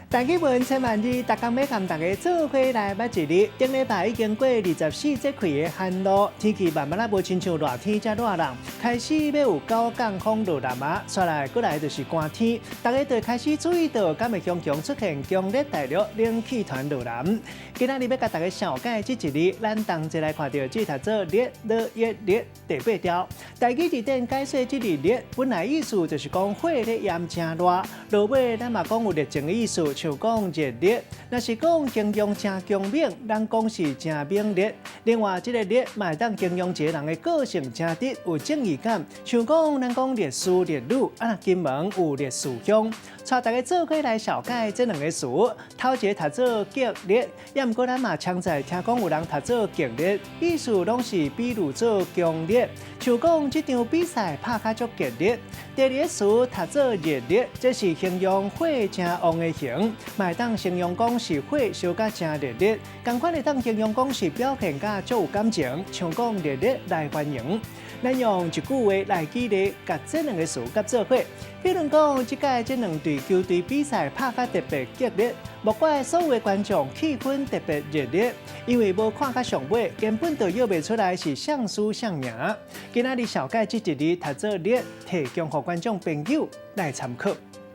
大家文千萬字，逐工欲共大家做伙來捌一日。頂禮拜已經過24節氣的寒露，天氣慢慢仔無親像熱天遮熱人，開始欲有九降風落南啊，煞來過來就是寒天，大家就開始注意到，敢會常常出現強烈大陸冷氣團落南。今仔日欲共大家紹介這一字，咱同齊來看著這讀做烈熱熱烈第八條。台語字典解說這字烈，本來意思就是講火咧炎誠熱，落尾咱嘛講有熱情的意思，像講熱烈，若是講形容誠強猛，咱講是誠猛烈。另外，這个烈嘛會當形容一个人的個性誠直，有正義感，像講咱講烈士烈女，啊若金門有烈士鄉。帶大家做伙來紹介這兩个詞，頭一个讀做激烈，也毋過咱嘛常在聽講有人讀做激烈，意思攏是比喻做強烈，像講這場比賽拍甲足激烈。第二個詞讀做熱烈，這是形容火誠旺的形，嘛會當形容講是火燒甲誠熱烈，仝款會當形容講是表現甲足有感情，像講熱烈來歡迎。咱用一句話來舉例，共這兩个詞佮做伙。比如講，這屆這兩隊球隊比賽拍甲特別激烈，莫怪所有的觀眾氣氛特別熱烈，因為無看甲上尾，根本就約袂出來是誰輸誰贏。今仔日紹介這一字讀做烈，提供予觀眾朋友來參考。